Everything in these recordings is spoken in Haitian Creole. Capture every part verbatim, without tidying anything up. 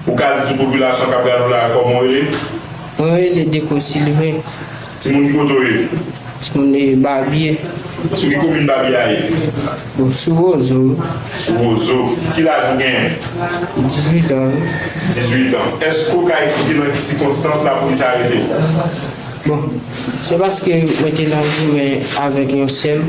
Ou ka di tout popilasyon k ap gade w la kòman w rele? Mwen rele Deco Sylvain. Timoun, ki kote w ye? Timoun, e, Babye. Sou ki komin Babye a ye? Bon, sou Wozo. Sou Wozo. Ki laj ou genyen? Dizuit an, wi. Dizuit an. Èske w ka eksplike nan ki sikonstans lapolis arete w? Bon, se paske mwen te nan goumen avèk yon sè m,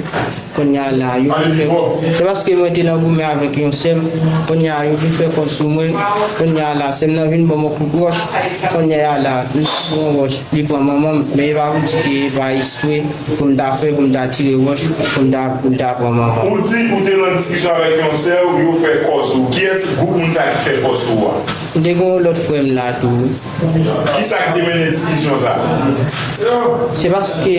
kounye a la, yo vin fè, se paske mwen te nan goumen avèk yon sè m, kounye a, yo vin fè kò sou mwen, kounye a la, sè m nan vin ban m yon kout wòch, kounye a la, li pran wòch, li pran manman m, men e pa pou di ke e pa espre pou m ta fè, pou m ta tire wòch, pou m ta, pou m ta pran manman m. Ou di ou te nan diskisyon avèk yon sè w, yo fè kò sou ou. Kiyès gwoup moun sa ki fè kò sou ou a? M te gen yon lòt frè m la tou, wi. Kisa ki te mennen diskisyon sa? Se paske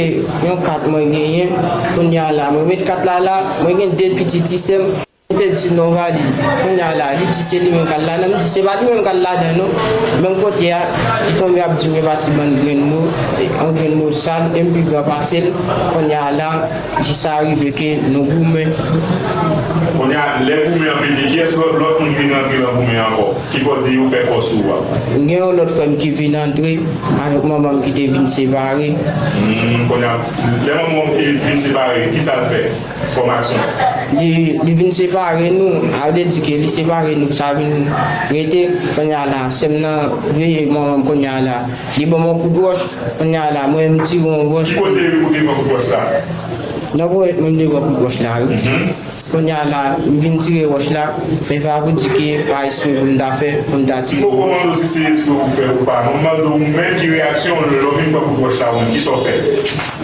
yon kat mwen genyen, kounye a la, mwen met kat la la, mwen gen de pitit ti sè m, mwen te di non valiz. Kounye a la, li di se li menm k al ladan, m di se pa li menm k al ladan non. Menm kote a, li tonbe ap di m yon pati bann grenn mo, yon grenn mo sal, e m pi gran pase l, kounye a la, jis sa rive ke nou goumen. Kounye a, lè goumen an pete, kiyès lòt, lòt moun ki te rantre nan goumen an ankò? Ki fè w di yo fè kò sou ou a? Gen yon lòt frè m ki vin antre, avèk manman m ki te vin separe. Hmm, kounye a, lè manman w, e, vin separe, kisa l fè kòm aksyon? Li, li vin separe nou, sa vle di ke li separe nou, sa vin rete, kounye a la, sè m nan veye manman m kounye a la. Li ban m yon kout wòch, kounye a la, mwen m tire yon wòch. Ki kote ou te pran kout wòch sa? Nan ponyèt mwen m te pran kout wòch la, wi. Mhm. Kounye a la, m vin tire wòch la, men pa pou di ke pa espre pou m ta fè, pou m ta tire. M poko mande w si se espre ou fè ou pa. Mwen mande w, ou menm, ki reyaksyon w lè w vin pran kout wòch la, ou menm, kisa w fè?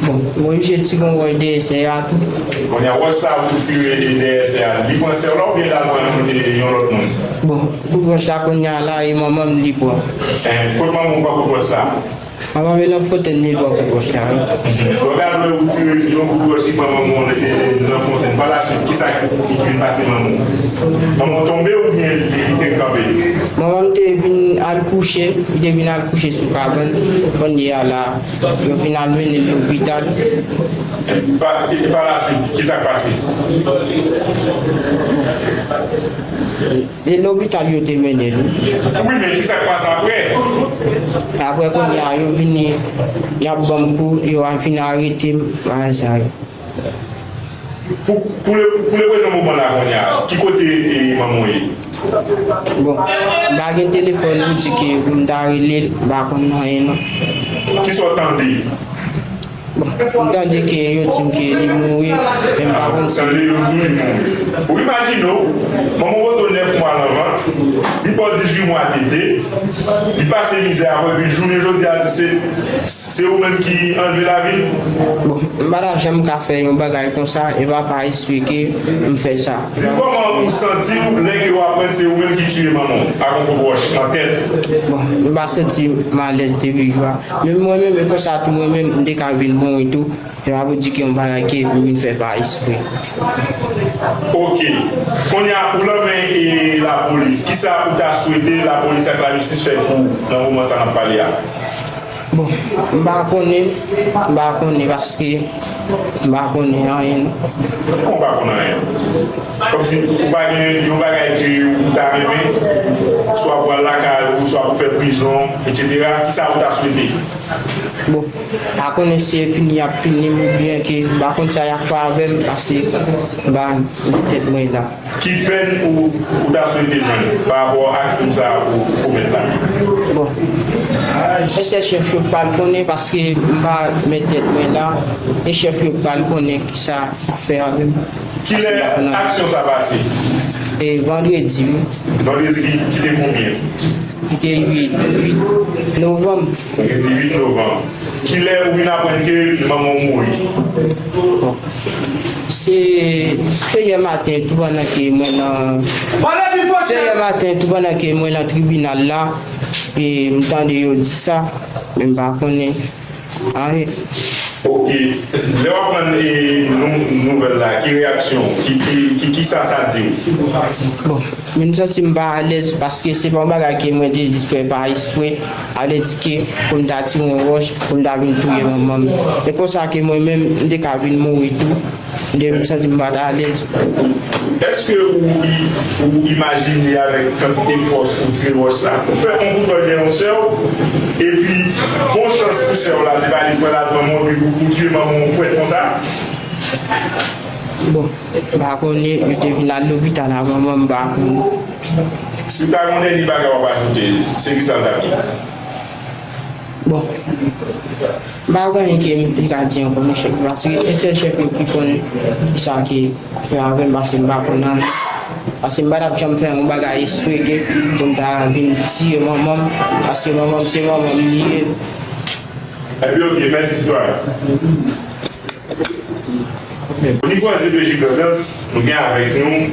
Bon, mwen oblije tire yon wòch dèyè sè a tou. Kounye a, wòch sa a ou tire dèyè sè a, li pran sè w la oubyen l al pran yon, yon lòt moun? Bon, kout wòch la kounye a la, e manman m li pran. Eh, kot manman w pran kout wòch sa a? Manman m e nan fontèn li pran kout wòch la, wi. Lè w gade w tire yon kout wòch ki pran manman w nan fontèn, pa la swit, kisa ki, ki vin pase manman w? Manman w tonbe oubyen li, li te kanpe? Manman m te vin al kouche, li te vin al kouche sou kabann. Kounye a la, yo fin al mennen l lopital. E pa, e pa la swit, kisa k pase? E lopital yo te mennen l. Wi, men kisa k pase apre? Apre kounye a, yo vini, y ap ban m kou, yo a vin arete m, bagay sa yo. Pou, pou le, pou le prezan moman la kounye a, ki kote, e, manman w ye? Bon, m pa gen telefòn pou di ke pou m ta rele l, m pa konn anyen non. Kisa w tande? Bon, m tande ke yo di m ke li mouri, men m pa konn si. Tande yo di w li mouri. Ou imajine w, manman w pote w nèf mwa nan vant, li ba w dizuit mwa tete, li pase mizè avè w, epi jounen jodi a, se, se ou menm ki anlve lavi l? Bon, m pa ta janm ka fè yon bagay konsa, e pa pa espre ke m fè sa. Di m kòman ou santi w lè ke w aprann se ou menm ki tiye manman w ak yon kout wòch nan tèt? Bon, m pa santi m alèz depi jou a. Men mwen menm, e konsa tou mwen menm, m te ka vin mouri tou. E pa pou di ke yon bagay ke m vin fè pa espre. Ok. Kounye a, ou nan men, e, lapolis. Kisa ou ta swete lapolis ak lajistis fè pou ou nan moman sa n ap pale a? Bon, m pa konnen, m pa konnen paske m pa konnen anyen. Kòman w pa konn anyen? Kòmsi ou pa gen yon bagay ke ou ta renmen, swa pou al lakay ou, swa pou fè prizon, etsetera. Kisa ou ta swete? Bon, m pa konnen si se pini y ap pini m oubyen ke m pa konn sa y ap fè avè m, paske m pa gen tèt mwen la. Ki pèn ou, ou ta swete jwenn pa rapò ak krim sa a ou, ou komèt la? Bon, e se chèf yo k pral konnen paske m pa met tèt mwen la. E chèf yo k pral konnen kisa y ap fè avè m. Kilè aksyon sa pase? E vandredi, wi. Vandredi ki, ki te konbyen? Ki te uit, uit novanm. Vandredi uit novanm. Kilè ou vin aprann ke manman w mouri? Bon. Se, se yè maten tou pandan ke mwen nan, se yè maten tou pandan ke mwen nan tribinal la, e m tande yo di sa, men m pa konnen anyen. Ok. Lè w aprann, e, nou, nouvèl la, ki reyaksyon w? Ki, ki, ki, kisa sa di w? Bon, men m santi m pa alèz paske se pa yon bagay ke mwen te jis fè pa espre. Sa vle di ke pou m ta tire yon wòch, pou m ta vin touye manman m. E konsa ke mwen menm, m te ka vin mouri tou. M te santi m pa t alèz. Èske ou, i- ou imajine avèk kantite fòs ou tire wòch sa, ou fè yon kout vòl dèyè yon sè w, epi bon chans pou sè w la, se pa li pran latman mòbid pou, pou tiye manman w fwèt konsa? Bon, m pa konnen, yo te vin al lopital avan mwen, m pa konnen. Si w ta gen yon dènye bagay w ap ajoute, se ki sa l t ap ye? Bon, m pa gen anyen ke m te ka di ankò, monchè, paske se sèl chèf yo ki konn kisa ki fè avè m, paske m pa konn anyen. Paske m pa t ap janm fè yon bagay espre ke pou m ta vin tiye manman m, paske manman m se manman m li ye. Epi, oke, mèsi, sitwayen. Pou nou kwaze peji Grandans, nou gen avèk nou